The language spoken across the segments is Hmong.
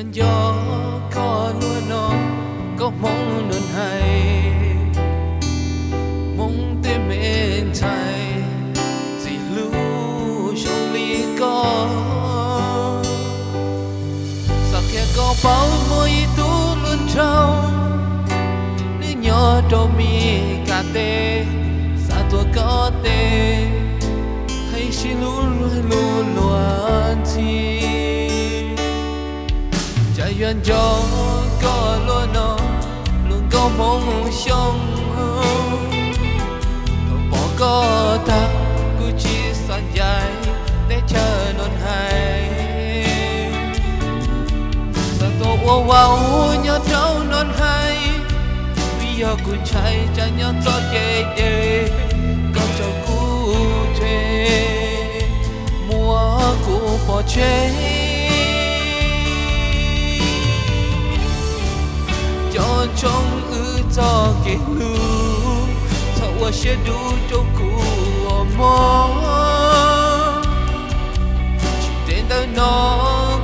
Nco koj luag no, koj Hmoob Nus Hais, Hmoob tej me ntxhais ntxim hlub zoo li koj. Xav qhia koj paub muaj ib tug hluas nraug, nws nyob rau Mes Kas teb, xav tuav koj tes, hais sib hlub luag lub luag ntxhi. Cas yuav nco koj luag no, luag nkauj Hmoob Xyooj. Thaum pom koj tag, kuv tsis xav ncaim teb chaws Nus Hais. Xav tuaj ua vauv nyob rau Nus Hais, vim yog kuv ntshai tsam nyob txoj kev ces koj tso kuv tseg, muab kuv pov tseg. Cov ntsoov wb txoj kev hlub, txhob ua siab dub rau kuv ua mog. Tsis ntev ntawm no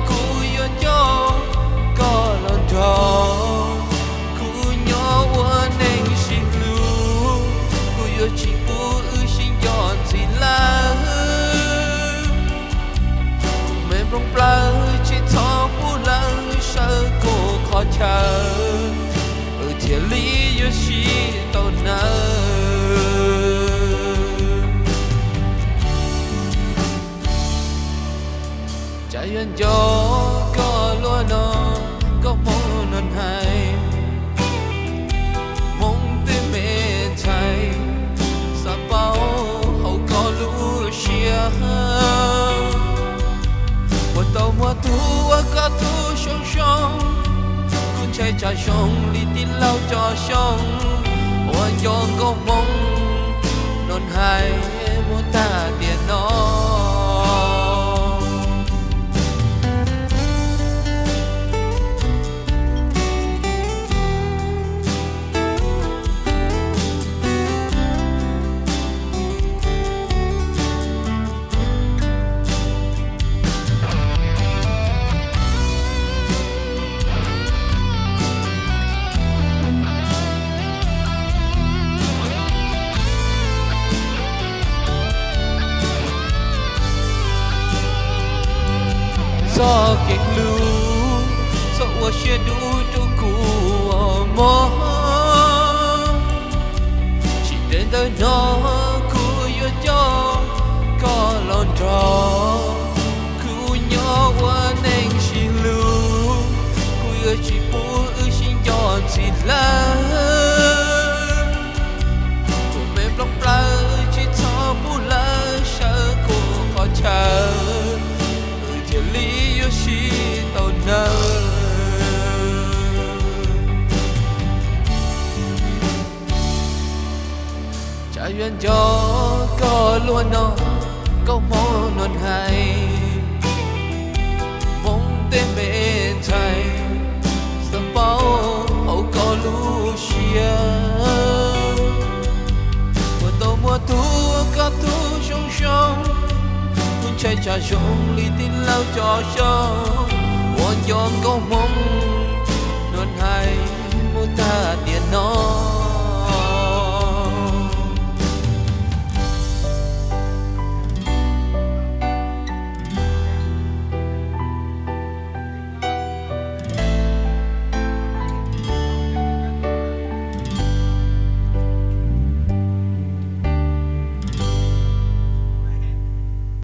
kuv yuav coj koj los nrog kuv nyob ua neej sib hlub. Kuv yuav tsis pub wb sib nco ntxiv lawm. Kuv me nplooj plaws tsis txhob pub lawv sawv kuv qhov chaw, wb thiaj li yuav sib tau nawb. Cas yuav nco koj luag no, koj Hmoob Nus Hais, Hmoob tej me ntxhais xav paub hauv koj lub siab. Puas tau muaj tug ua koj tug zoo zoo? Kuv ntshai tsam zoo li tij laug Cov Xyooj uas nco nkauj Hmoob Nus Hais mus tag tiam no. Txoj kev hlub, txhob ua siab dub rau kuv ua mog. Tsis ntev ntawm no kuv yuav coj koj los nrog kuv nyob ua neej sib hlub. Kuv yuav tsis pub wb sib nco ntxiv lawm. Kuv me nplooj plaws tsis txhob pub lawv sawv kuv qhov chaw, wb thiaj li yuav sib tau nawb. Cas yuav nco koj luag no, koj Hmoob Nus Hais, Hmoob tej me ntxhais xav paub hauv koj lub siab. Puas tau muaj tug ua koj tug zoo zoo? Kuv ntshai tsam zoo li tij laug Cov Xyooj uas nco nkauj Hmoob Nus Hais mus tag